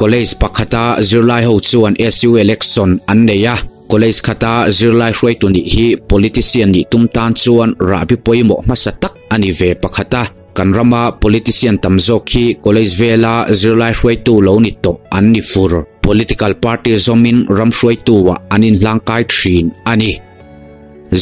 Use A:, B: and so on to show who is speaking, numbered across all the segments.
A: College pakhata zirlai ho chuan SU election an nei a, college khata zirlai hruaitu nih hi politician nih tum tan chuan rahbi pawimawh hmasa tak a ni ve pakhat a. Kan rama politician tam zawk hi college vela zirlai hruaitu lo ni tawh an ni fur. Political party zawmin ram hruaitu-ah an inhlangkai thin a ni.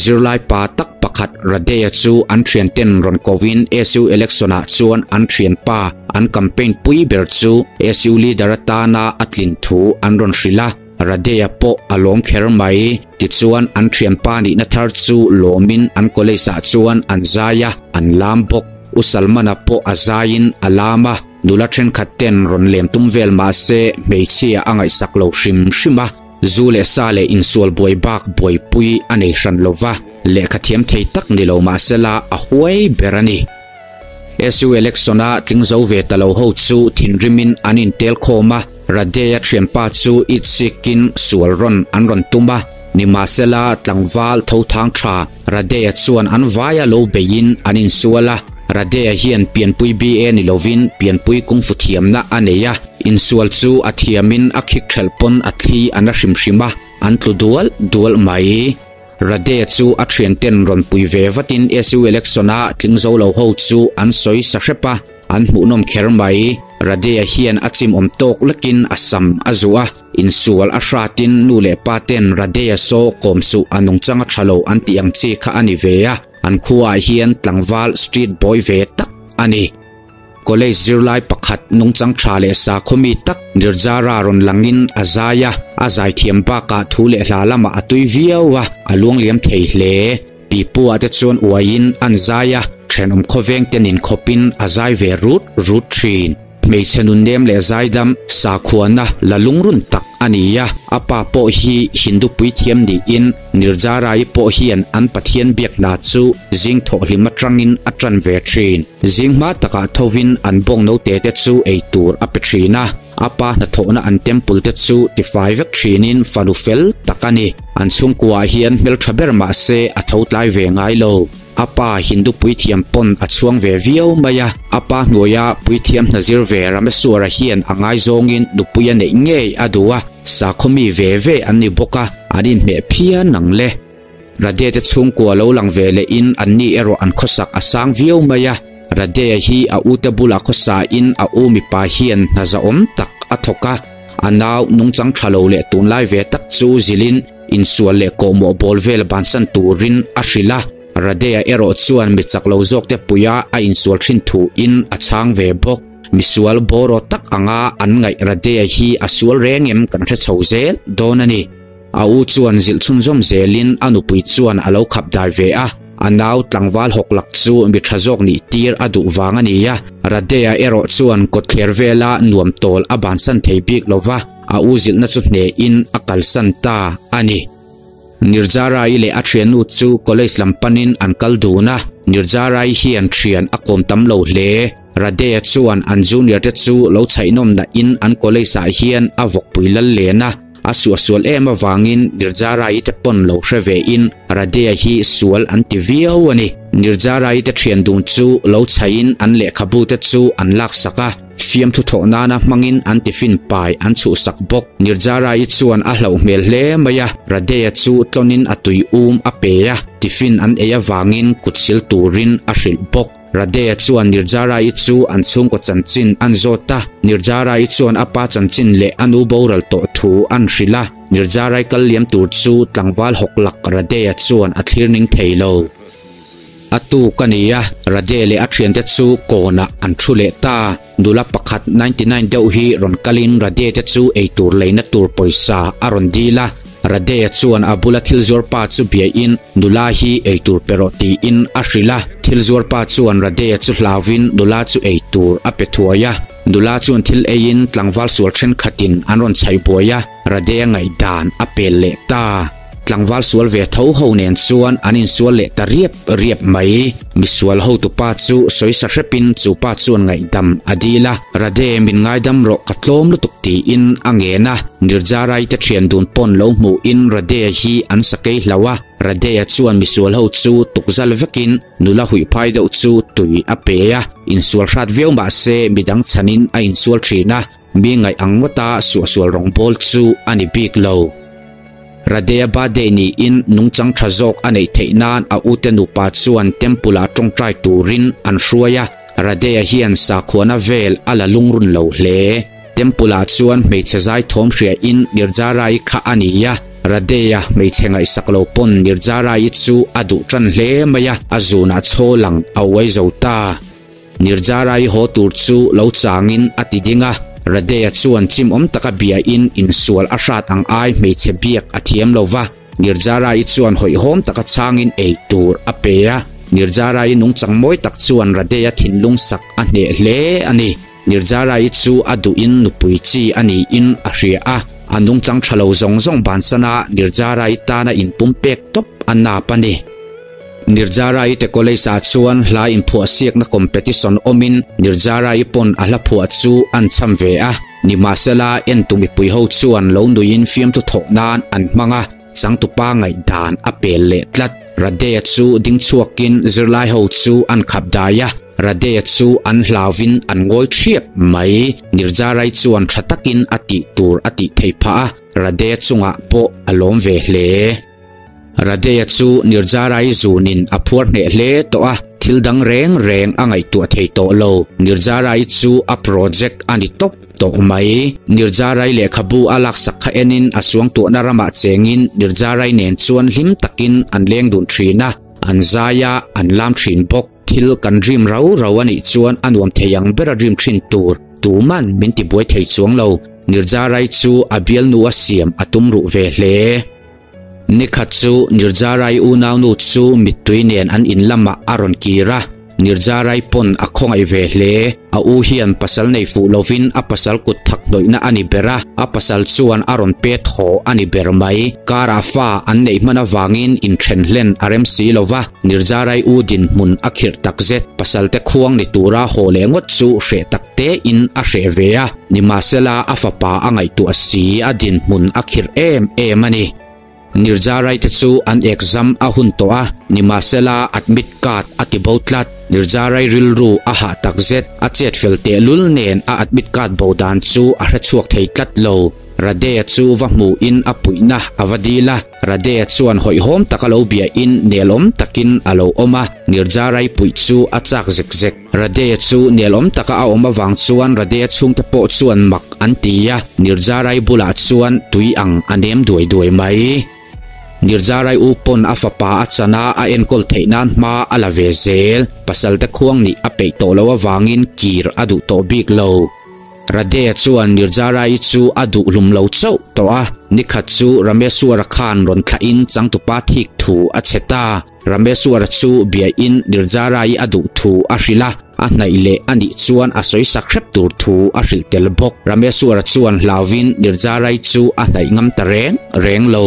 A: Zirlai pa tak pakhat Radeya chu an thianten rawn kovin SU election-ah chuan an thianpa an campaign pui ber chu SU leader atana a tlin thu an rawn hrilh a, Radeya pawh a lawm kher mai. Tichuan an thianpa nihna thar chu lawmin an college-ah chuan an zai a, an lam bawk. U Salman-a pawh a zaiin a lam a, nula thenkhat ten rawn lem tum vel mah se hmeichhia a ngaihsak lo hrim hrim a. Zu leh sa leh insual buai bak buaipui a nei hran lo va, lehkha thiam thei tak ni lo mah sela a huai ber a ni. SU election-a tling zo ve ta lo ho chu thinrimin an intel khawm a, Radeya thianpa chu itsikin sual rawn an rawn tum a, nimahsela tlangval tho thang tha Radeya chuan an vaia lo beiin an insual a, Radeya hian pianpui BA ni lovin pianpui kungfu thiamna a nei a, Insual chu a thiamin a khik ṭhelh pawn a thli a na hrim hrim a, an tlu dual dual mai. Rade chu a ṭhianten rawn pui ve vatin SU election-a tling zo lo ho chu an sawi sa hrep a, an hmuhnawm kher mai. Rade-a hian a chimawm tawk lekin a sam a zuh a, insual a hratin nu leh pa ten Rade-a saw kawm suh a nungchang a ṭha lo an tih ang chi kha a ni ve a, an khuaah hian tlangval street boy ve tak a ni. College zirlai pakhat nungchang tha leh sakhaw mi tak Nirjara rawn langin a zai a, a zaithiam bakah thu leh hla lamah a tui viau a, a luangliam thei hle. Pipu-ah te chuan uaiin an zai a, thenawm khawveng te nin khawpin a zai ve rut rut thin. Hmeichhe nunnem leh zaidam sakhuana la lungrun tak a ni a, a pa pawh hi Hindu puithiam niin Nirjara-i pawh hian an Pathian biak hna chu zing thawhhlim atangin a tan ve thin. Zing hma takah thovin an bawng note te chu ei tur a pe thin a, a pa hnathawhna an temple te chu tifai vek thinin fanu fel tak a ni. An chhungkuaah hian hmeltha ber mah se a tho tlai ve ngai lo. A pa Hindu puithiam pawn a chhuang ve viau mai a, a pa hnuaia puithiam hna zir ve Rameswara hian a ngaizawngin nupui a neih ngei a duh a, sakhaw mi ve ve an ni bawk a, an inhmeh phian ang le. Radhe te chhungkua lo lang ve lehin anni erawh an khawsak a sang viau mai a, Radhe hi a ute bulah khawsain a u mipa hian hna zahawm tak a thawk a, a nau nungchang tha lo leh tunlai ve tak chu zilhin insual leh kawhmawh bawl vel bansan turin a hrilh a, Radhe-a erawh chuan mi chak lo zawkte puia a insual thin thuin a chhang ve bawk. Misual bawraw tak anga an ngaih Radhe-a hi a sual reng em kan hre chho zel dawn a ni. A u chuan zilh chhunzawm zelin a nupui chuan a lo khap dai ve a, a nau tlangval hawk lak chu mi tha zawk nih tir a duh vang a ni a, Radhe-a erawh chuan kawtthler vela nuam tawl a bansan thei bik lo va, a u zilhna chu hnehin a kalsan ta a ni. Nirjara-i leh a thiannu chu college lam panin an kal dun a, Nirjara-i hian thian a kawm tam lo hle. Radhe-a chuan an junior te chu lo chhaihnawm nahin an college ah hian a vawkpui lal len a, a suahsual em avangin Nirjara-i te pawn lo hre vein Radhe-a hi sual an ti viau a ni. Nirjara-i te thian dun chu lo chhaihin an lehkhabu te chu an laksak a, fiamthu thawh nana hmangin an tiffin pai an chhuhsak bawk. Nirjara-i chuan a hlauh hmel hle mai a, Radhe-a chu tlawnin a tui um a pe a, tiffin an ei avangin kutsil turin a hrilh bawk. Radhe-a chuan Nirjara-i chu an chhungkaw chanchin an zawt a, Nirjara-i chuan a pa chanchin leh a nu boral tawh thu an hrilh a, Nirjara-i kal liam tur chu tlangval hawk lak Radhe-a chuan a thlir ning thei lo. A tuk a ni a, Radhe leh a thiante chu kawnah an thu leh ta. Nula pakhat 99 deuh hi rawn kalin Radhe te chu eitur leina tur pawisa a rawn dil a, Radhe chuan a bula thil zuar pa chu biain nula hi eitur pe rawh tiin a hrilh a, thil zuar pa chuan Radhe chu hlauvin nula chu eitur a pe thuai a, nula chuan thil eiin tlangval sual thenkhatin an rawn chhaih buai a, Radhe ngaihdan a pel leh ta. Tlangval sual ve tho ho nen chuan an insual leh ta riap riap mai. Misual hotupa chu sawisa hrepin chu pa chuan ngaihdam a dil a, Rade min ngaidam rawh ka tlawm lutuk tiin a ngen a. Nirjarai te thian dun pawn lo hmuhin Rade hi an sakei hlauh a, Radea chuan misual ho chu tukzal vekin nula huihphai deuh chu tui a pe a, insual hrat viau mahse midang chhanin a insual thin a, mi ngaih ang ngawta suahsual rawngbawl chu a ni bik lo. Radea birthday niin nungchang tha zawk a neih theih nan a ute nupa chuan temple ah tawngtai turin an hruai a, Radea hian sakhuana vel a la lungrun lo hle. Temple ah chuan hmeichhe zai thawm hria in Nirjarai kha a ni a, Radea hmeichhe ngaihsak lo pawn Nirjarai chu a duh tan hle mai a, a zunah chaw lang a uai zo ta. Nirjarai haw tur chu lo changin a ti ding a, Radea chuan chimawm taka bia in insual a hrat ang ai hmeichhe biak a thiam lo va, Nirjarai chuan hawihhawm taka changin ei tur a pe a, Nirjarai nungchang mawi tak chuan Radea thinlung sak a hneh hle a ni. Nirjarai chu a duhin nupui chi a niin a hria a, a nungchang tha lo zawng zawng bansana Nirjarai tana inpumpek tawp a nap a ni. Nirjarai te college ah chuan hla inphuah siakna competition awmin Nirjarai pawn a hla phuah chu an cham ve a, nimahsela entu mipui ho chuan lo nuiin fiamthu thawh nan an hmang a, changtupa ngaihdan a pel leh tlat. Radea chu ding chhuakin zirlai ho chu an khap dai a, Radea chu an hlauvin an ngawi thiap mai. Nirjarai chuan tha takin a tih tur a tih theih phah a, Radea chungah pawh a lawm ve hle. Radea chu Nirjarai zunin a phuar hneh hle tawh a, thil dang reng reng a ngaihtuah thei tawh lo. Nirjarai chu a project a ni tawp tawh mai. Nirjarai lehkhabu a laksak kha enin a suangtuahna ramah chengin Nirjarai nen chuan hlim takin an leng dun thin a, an zai a, an lam thin bawk. Thil kan dream rau rau a nih chuan a nuam thei ang bera dream thin tur tuman min tibuai thei chuang lo. Nirjarai chu a bialnu a siam a tum ruh ve hle. Nikhat chu Nirjarai unaunu chu mittui nen an in lamah a rawn kir a, Nirjarai pawn a khawngaih ve hle. A u hian pasal nei fuh lovin a pasal kut thak hnawihna a ni ber a, a pasal chuan a rawn pet haw a ni ber mai. Karah fa an neih hman avangin inthen hlen a rem si lo va, Nirjarai u dinhmun a khirh takzet. Pasalte khuang ni tura haw leh ngawt chu hreh tak tein a hreh ve a. Nimahsela a fapa a ngaihtuah si a dinhmun a khirh em em a ni. Nirjarai te chu an exam a hun tawh a, nimahsela admit card a ti bo tlat. Nirjarai rilru a hah takzet, a chet fel tehlul nen a admit card bo dan chu a hrechhuak thei tlat lo. Radea chu va hmuhin a puihna a va dil a, Radea chuan hawihhawm taka lo biahin nelawm takin a lo awm a, Nirjarai puih chu a chak zek zek. Radea chu nelawm taka a awm avang chuan Radea chhungte pawh chuan mak an ti a, Nirjarai bulah chuan tui ang a nem duai duai mai. Nirjarai u pawn a fapa a chan a, a enkawl theih nan hma a la ve zel. Pasalte khuang nih a peih tawh loh avangin kir a duh tawh bik lo. Radea chuan Nirjarai chu a duh hlum lo chauh tawh a, nikhat chu Rameswara khan rawn thlahin changtupa thik thu a chhe ta. Rameswara chu biain Nirjarai a duh thu a hrilh a, a hnaih leh a nih chuan a sawi sak hrep tur thu a hrilh tel bawk. Rameswara chuan hlauvin Nirjarai chu a hnaih ngam ta reng reng lo.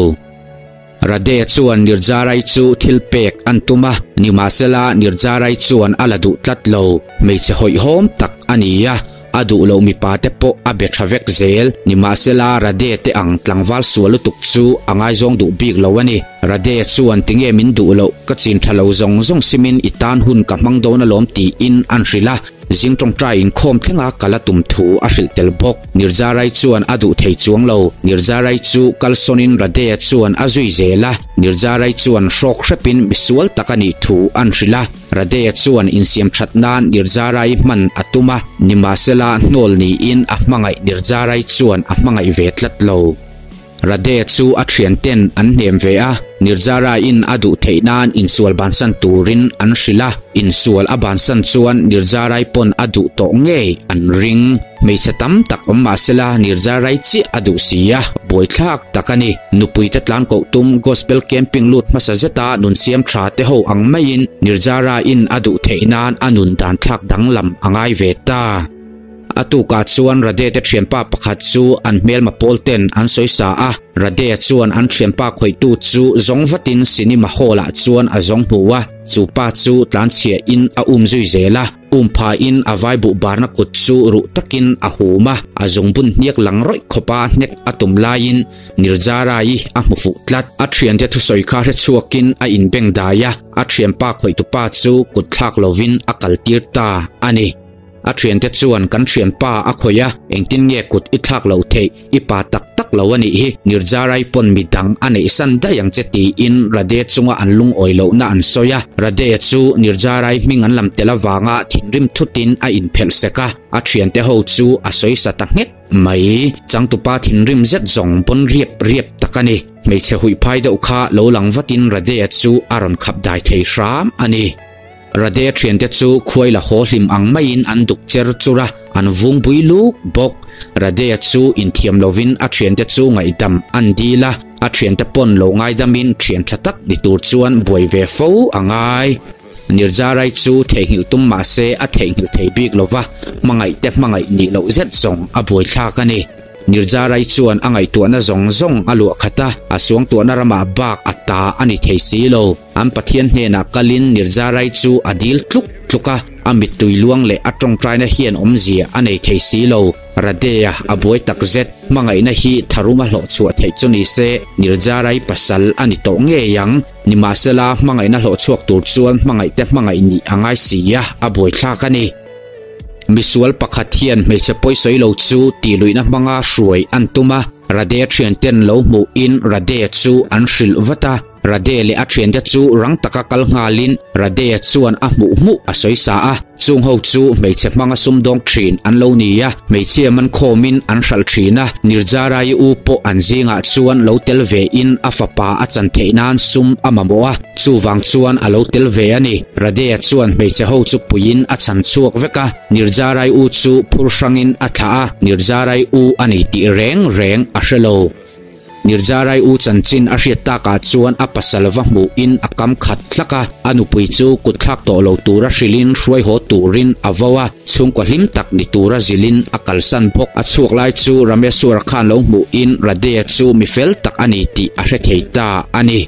A: Radhe chuan Nirjarai chu thil pek an tum a, nimahsela Nirjarai chuan a la duh tlat lo. Hmeichhe hawihhawm tak a ni a, a duh loh mipa te pawh a be tha vek zel. Nimahsela Radhe te ang tlangval sual lutuk chu a ngaizawng duh bik lo a ni. Radhe chuan tinge min duh loh, ka chin tha lo zawng zawng simin i tan hun ka hmang dawn alawm tiin an hrilh a, zing tawngtai inkhawm thlenga ka la tum thu a hrilh tel bawk. Nirjarai chuan a duh thei chuang lo. Nirjarai chu kalsawnin Radheya chuan a zui zel a. Nirjarai chuan hrawk hrepin misual tak a nih thu an hrilh a. Radheya chuan insiam that nan Nirjarai hman a tum a, nimahsela hnawl niin a hmangaih Nirjarai chuan a hmangaih ve tlat lo. Radhe chu a thianten an hnem ve a, Nirjara-in a duh theih nan insual bansan turin an hrilh a, insual a bansan chuan Nirjarai pawn a duh tawh ngei an ring. Hmeichhe tam tak awm mahsela Nirjarai chiah a duh si a, buaithlak tak a ni. Nupuite tlan koh tum Gospel Camping lut hmasa zeta nun siam tha te ho ang maiin Nirjara-in a duh theih nan a nun dan thlak danglam a ngai ve ta. A tukah chuan Rade te thianpa pakhat chu an hmelma pawl ten an sawi sa a, Rade chuan an thianpa khawihtu chu zawng vatin cinema hall ah chuan a zawng hmu a, chu pa chu tlanchhia in a um zui zel a, um pha in a vai buh barna kut chu ruh takin a hum a, a zungbun hniak lang rawih khawpa hnek a tum laiin Nirjara-i a hmu fuh tlat. A thiante thusawi kha hre chhuakin a inbeng dai a, a thianpa khawihtupa chu kut thlak lovin a kaltir ta a ni. A thiante chuan kan thianpa a khawih a, engtin nge kut i thlak loh theih, i pa tak tak lo a nih hi, Nirjarai pawn mi dang a neih san daih ang che tiin Rade chunga an lungawi lohna an sawi a. Rade chu Nirjarai hming an lam tel avanga thinrim thutin a inphelh sek a, a thiante ho chu a sawi sa ta nghek mai. Changtupa thinrim zet zawng pawn riap riap tak a ni. Hmeichhe huih phai deuh kha lo lang vatin Rade chu a rawn khap dai thei hram a ni. Rade thiante chu khuai la haw hlim ang maiin an duk cher chur a, an vung bui luk bawk. Rade chu inthiam lovin a thiante chu ngaihdam an dil a, a thiante pawn lo ngaidamin thian tha tak ni tur chuan buai ve fo a ngai. Nirjarai chu theihnghilh tum mah se a theihnghilh thei bik lova, hmangaih te hmangaih nih loh zet zawng a buaithlak a ni. Nirjarai chuan a ngaihtuahna zawng zawng a luah khat a, a suangtuahna ramah bak a ta a ni thei si lo. An Pathian hnenah kalin Nirjarai chu a dil tluk tluk a, a mittui luang leh a tawngtaina hian awmzia a nei thei si lo. Radea a buai tak zet. Hmangaihna hi tharum a hlawh chhuah theih chu ni se, Nirjarai pasal a ni tawh ngei ang. Nimahsela, hmangaihna hlawh chhuak tur chuan hmangaihte hmangaih nih a ngai si a, a buaithlak a ni. Misual pakhat hian hmeichhe pawisawi lo chu tihluihna hmanga hruai an tum a, Rade thianten lo hmuhin Rade chu an hrilh vat a. Rade leh a thiante chu rang taka kal nghalin Rade chuan a hmuh hmuh a sawi sa a. Chung ho chu hmeichhe hmanga sumdawng thin an lo ni a, hmeichhia man khawmin an hralh thin a. Nirjarai u pawh an zingah chuan lo tel vein a fapa a chan theih nan sum a mamawh a, chuvang chuan a lo tel ve a ni. Rade chuan hmeichhe ho chu puiin a chhan chhuak vek a, Nirjarai u chu phur hrangin a thlah a, Nirjarai u a ni tih reng reng a hre lo. Nirjarai u chanchin a hriat takah chuan a pasal va hmuhin a kam khat hlak a, a nupui chu kut thlak tawh lo tura hrilhin hruai haw turin a vo a, chhungkaw hlim tak ni tura zilhin a kalsan bawk. A chhuak lai chu Rameswar khan lo hmuhin Radheya chu mi fel tak a ni tih a hre thei ta a ni.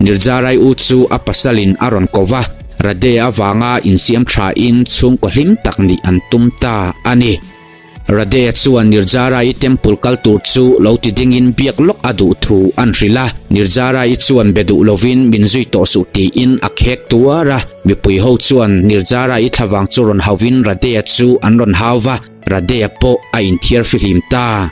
A: Nirjarai u chu a pasalin a rawn ko va, Radheya avanga insiam thain chhungkaw hlim tak nih an tum ta a ni. Radhe chuan Nirjara-i temple kal tur chu lo ti dingin biak lawk a duh thu an hrilh a, Nirjara-i chuan be duh lovin min zui tawh suh tiin a khek tuar a, mipui ho chuan Nirjara-i thlavang chu rawn hauhin Radhe chu an rawn hau va, Radhe pawh a inthiar fihlim ta.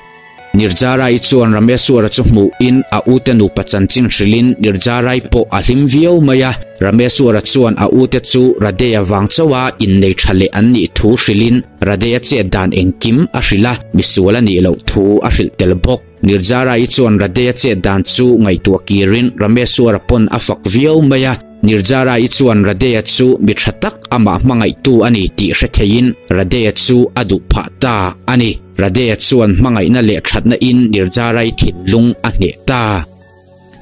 A: Nirjara-i chuan Rameswara chu hmuhin a ute nupa chanchin hrilhin Nirjara-i pawh a hlim viau mai a. Rameswara chuan a ute chu Radheya vang chauha innei tha leh an nih thu hrilhin Radheya chet dan engkim a hrilh a, misual a nih loh thu a hrilh tel bawk. Nirjara-i chuan Radheya chet dan chu ngaihtuah kirin Rameswara pawn a fak viau mai a. Nirjara-i chuan Radheya chu mi tha tak amah hmangaihtu a ni tih hre theiin Radheya chu a duh phah ta a ni. Radheya chuan hmangaihna leh thatna in Nirjara-i thinlung a hneh ta.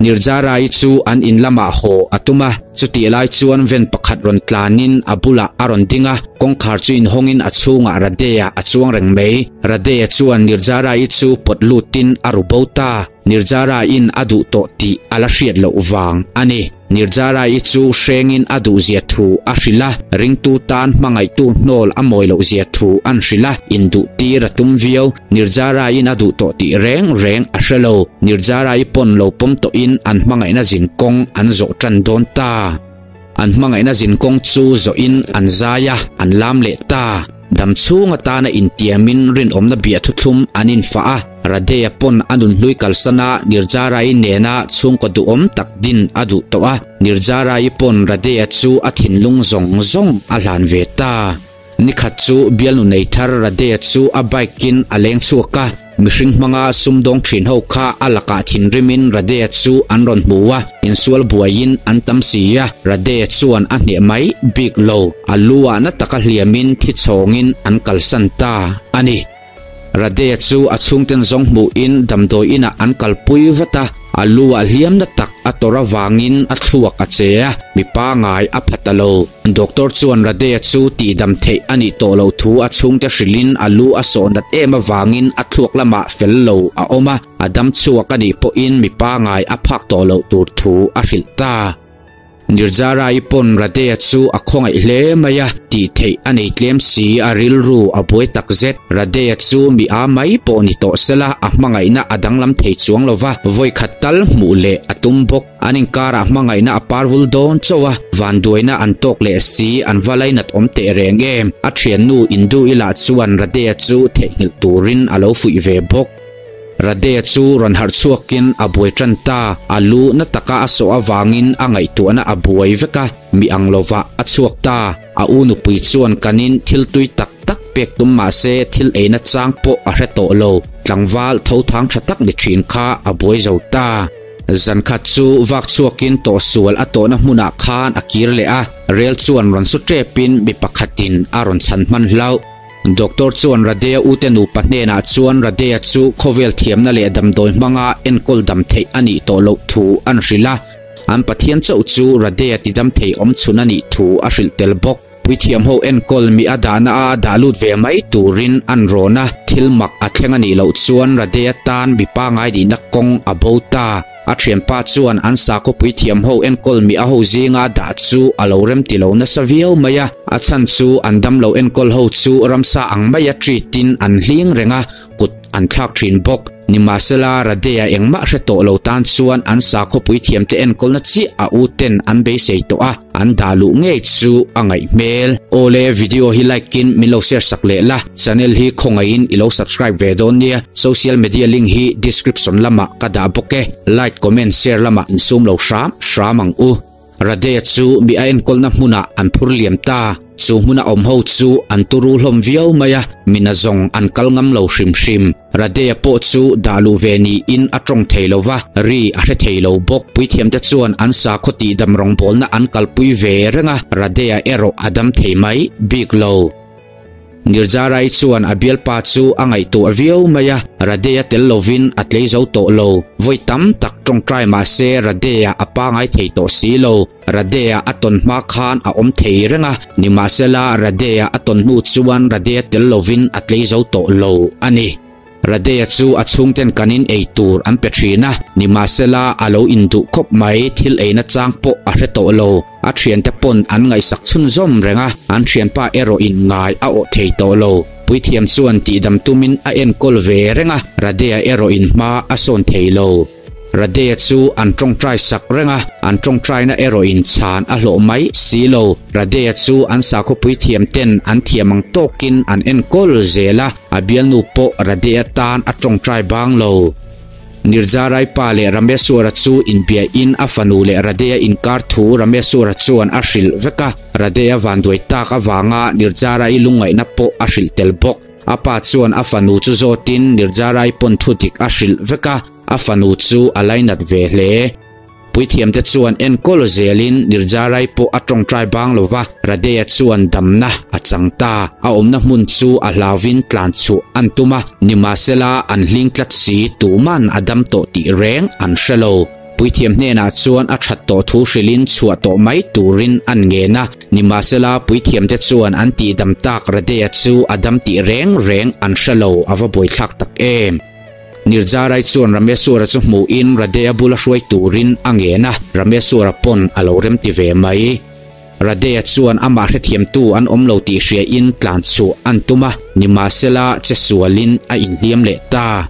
A: Nirjara-i chu an in lamah haw a tum a, chutih lai chuan ven pakhat rawn tlanin a bulah a rawn ding a, kawngkhar chu inhawngin a chhungah Radheya a chuang reng mai. Radheya chuan Nirjara-i chu pawt lutin a ru bo ta. Nirjara-in a duh tawh tih a la hriat loh vang a ni. Nirjara-i chu hrengin a duhzia thu a hrilh a, ringtu tan hmangaihtu hnawl a mawi lohzia thu an hrilh a, induh tir a tum viau. Nirjara-in a duh tawh tih reng reng a hre lo. Nirjara-i pawn lo pawm tawhin an hmangaihna zin kawng an zawh tan dawn ta. An hmangaihna zin kawng chu zawhin an zai a, an lam leh ta. Dam chhung atana intiamin rinawmna biah thuthlum an infah a, Radheya pawn a nunhlui kalsan a, Nirjara-i nena chhungkaw duhawm tak din a duh tawh a, Nirjara-i pawn Radheya chu a thinlung zawng zawng a hlan ve ta. Nikhat chu bialnu nei thar Radheya chu a bike-in a leng chhuak a, mihring hmanga sumdawng thin ho kha a lakah thinrimin Radheya chu an rawn hmu a, insual buaiin an tam si a, Radheya chuan a hneh mai bik lo, a lu ah na taka hliamin thi chhawngin an kalsan ta a ni. Radea chu a chhungten zawng hmuhin damdawi inah an kalpui vat a, a lu ah hliam na tak a tawrh avangin a thluak a che a, mi pangai a pha ta lo. Doctor chuan Radea chu tihdam theih a nih tawh loh thu a chhungte hrilhin a lu a sawh nat em avangin a thluak lamah fel lo a awm a, a dam chhuak a nih pawhin mi pangai a phak tawh loh tur thu a hrilh ta. Nirjara-i pawn Radea chu a khawngaih hle mai a, tih theih a nei tlem si, a rilru a buai tak zet. Radea chu mi a mai pawh ni tawh sela, a hmangaihna a danglam thei chuang lo va, vawi khat tal hmuh leh a tum bawk. An inkarah hmangaihna a parvul dawn chauh a, vanduaina an tawk leh si, an va lainat awm teh reng em? A thiannu Indu-i lah chuan Radea chu theihnghilh turin a lo fuih ve bawk. Radea chu rawn harh chhuakin a buai tan ta, a lu na taka a sawh avangin a ngaihtuahna a buai vek a, mi ang lovah a chhuak ta. A u nupui chuan kanin thil tui tak tak pek tum mah se thil eina chang pawh a hre tawh lo, tlangval tho thang tha tak ni thin kha a buai zo ta. Zan khat chu vak chhuakin tawhsual a tawhna hmunah khan a kir leh a, rel chuan rawn su tepin mi pakhatin a rawn chhan hman hlauh. Doctor chuan Radea ute nupa hnenah chuan Radea chu khawvel thiamna leh damdawi hmanga enkawl dam theih a nih tawh loh thu an hrilh a. An Pathian chauh chu Radea tidam thei awm chhun a nih thu a hrilh tel bawk. Puithiam ho enkawl mi a dahna a dah lut ve mai turin an rawn a, thil mak a thleng a nih loh chuan Radea tan mi pangai nihna kawng a bo ta. A thianpa chuan an sakhaw puithiam ho enkawl mi a ho zinga dah chu a lo rem ti lo nasa viau mai a, a chhan chu an damlo enkawl ho chu ramsa ang maia treat in an hling reng a, kut an thlak thin bawk. Nimahsela, Radea engmah hre tawh lo tan chuan an sakhaw puithiamte enkawlna chiah a u ten an beisei tawh a, an dah luh ngei chu a ngaih hmel. Awle, video hi like in min lo share sak leh la, channel hi khawngaihin i lo subscribe ve dawn nia, social media link hi description lamah ka dah bawk e, like comment share lamah insum lo hram hram ang u. Radea chu mi a enkawlna hmunah an phur liam ta. Chu hmuna awm ho chu an turu hlawm viau mai a, mina zawng an kal ngam lo hrim hrim. Radea pawh chu dah luh ve niin a tawng thei lo va, ri a hre thei lo bawk. Puithiamte chuan an sakhaw tihdam rawngbawlna an kalpui ve reng a, Radea erawh a dam thei mai bik lo. Nirjarai chuan a bialpa chu a ngaihtuah viau mai a, Radea tel lovin a tlei zo tawh lo. Vawi tam tak tawngtai mah se Radea a pangai thei tawh si lo. Radea a tawn hma khan a awm thei reng a, nimahsela Radea a tawn hnu chuan Radea tel lovin a tlei zo tawh lo a ni. Radea chu a chhungten kanin ei tur an pe thin a, nimahsela a lo induh khawp mai, thil eina chang pawh a hre tawh lo. A thiante pawn an ngaihsak chhunzawm reng a, an thianpa erawh in ngai a awh thei tawh lo. Puithiam chuan tihdam tumin a enkawl ve reng a, Radea erawh in hma a sawn thei lo. Radea chu an tawngtai sak reng a, an tawngtaina erawh in chhan a hlawh mai si lo. Radea chu an sakhaw puithiam ten an thiam ang tawkin an enkawl zel a, a bialnu pawh Radea tan a tawngtai bang lo. Nirjarai pa leh Rameswara chu inbiain a fanu leh Radea inkar thu Rameswara chuan a hrilh vek a, Radea vanduai tak avanga Nirjarai lungngaihna pawh a hrilh tel bawk. A pa chuan a fanu chu zawtin Nirjarai pawn thudik a hrilh vek a, a fanu chu a lainat ve hle. Puithiamte chuan enkawl zelin Nirjarai pawh a tawngtai bang lo va, Radea chuan damna a chang ta. A awmna hmun chu a hlauvin tlan chhuah an tum a, nimahsela an hling tlat si, tuman a dam tawh tih reng an hre lo. Puithiam hnenah chuan a that tawh thu hrilhin chhuah tawh mai turin an ngen a, nimahsela puithiamte chuan an tihdam tak Radea chu a dam tih reng reng an hre lo, a va buaithlak tak em! Nirjarai chuan Rameswara chu hmuhin Radea bula hruai turin a ngen a, Rameswara pawn a lo remti ve mai. Radea chuan amah hrethiamtu an awm lo tih hriain tlan chhuah an tum a, nimahsela che sualin a inhliam leh ta.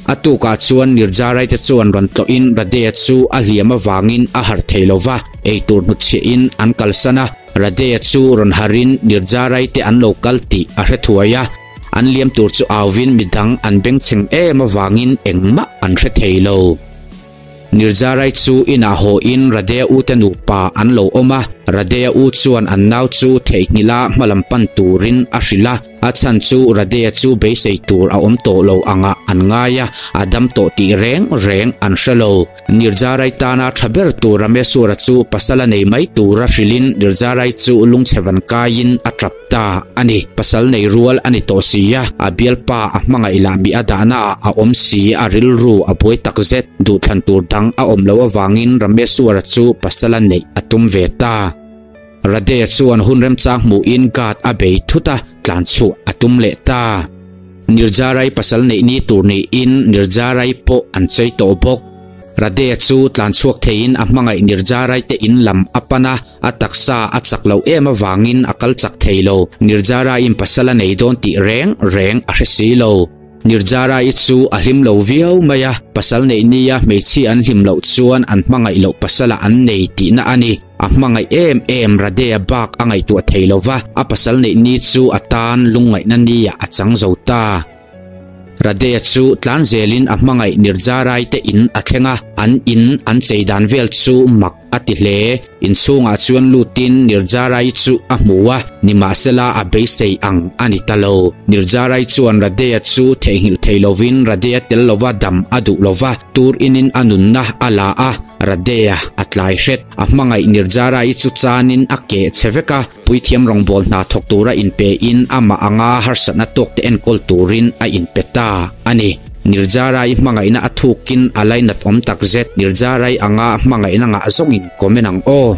A: A tukah chuan Nirjaraite chuan rawn tlawhin Radea chu a hliam avangin a harh thei lo va, eitur hnutchhiahin an kalsan a. Radea chu rawn harhin Nirjaraite an lo kal tih a hre thuai a, an liam tur chu auvin midang an bengchheng em avangin engmah an hre thei lo. Nirjarai chu inah haw in Radea ute nupa an lo awm a. Radheya u chuan an nau chu theihnghilh a hmalam pan turin a hrilh a, a chhan chu Radheya chu beisei tur a awm tawh lo angah an ngai a, a dam tawh tih reng reng an hre lo. Nirjarai tana tha ber tur Rameswara chu pasal a nei mai tura hrilhin Nirjarai chu lungchhe van kaiin a tap ta a ni. Pasal nei rual a ni tawh si a, a bialpa a hmangaih lah mi a dahna ah a awm si, a rilru a buai takzet. Duhthlan tur dang a awm loh avangin Rameswara chu pasal a neih a tum ve ta. Radheya chuan hun remchang hmuhin guard a bei thut a, tlan chhuah a tum leh ta. Nirjarai pasal neih ni tur niin Nirjarai pawh an chei tawh bawk. Radheya chu tlan chhuak theiin a hmangaih Nirjarai te in lam a pan a, a taksa a chak loh em avangin a kal chak thei lo. Nirjaraiin pasal a nei dawn tih reng reng a hre si lo. Nirjarai chu a hlim lo viau mai a, pasal neih nia hmeichhia an hlim loh chuan an hmangaih loh pasala an nei tihna a ni. A hmangaih em em Radheya bak a ngaihtuah thei lo va, a pasal neih ni chu a tan lungngaihna niah a chang zo ta. Radheya chu tlan zelin a hmangaih Nirjarai te in a thleng a, an in an chei dan vel chu mak a ti hle. Inchhungah chuan lutin Nirjarai chu a hmu a, nimahsela a beisei ang a ni ta lo. Nirjarai chuan Radheya chu theihnghilh thei lovin Radheya tel lova dam a duh lo va, tur inin a nunna a la a, Radheya a tlai hret. A hmangaih Nirjara-i chu chanin a keh chhe vek a, puithiam rawngbâwl hna thawk tura inpein amah anga harsatna tawkte enkawl turin a inpe ta a ni. Nirjara-i hmangaihna a thukin a lainat awm tak zet. Nirjara-i anga hmangaihna ngah zawngin comment ang aw.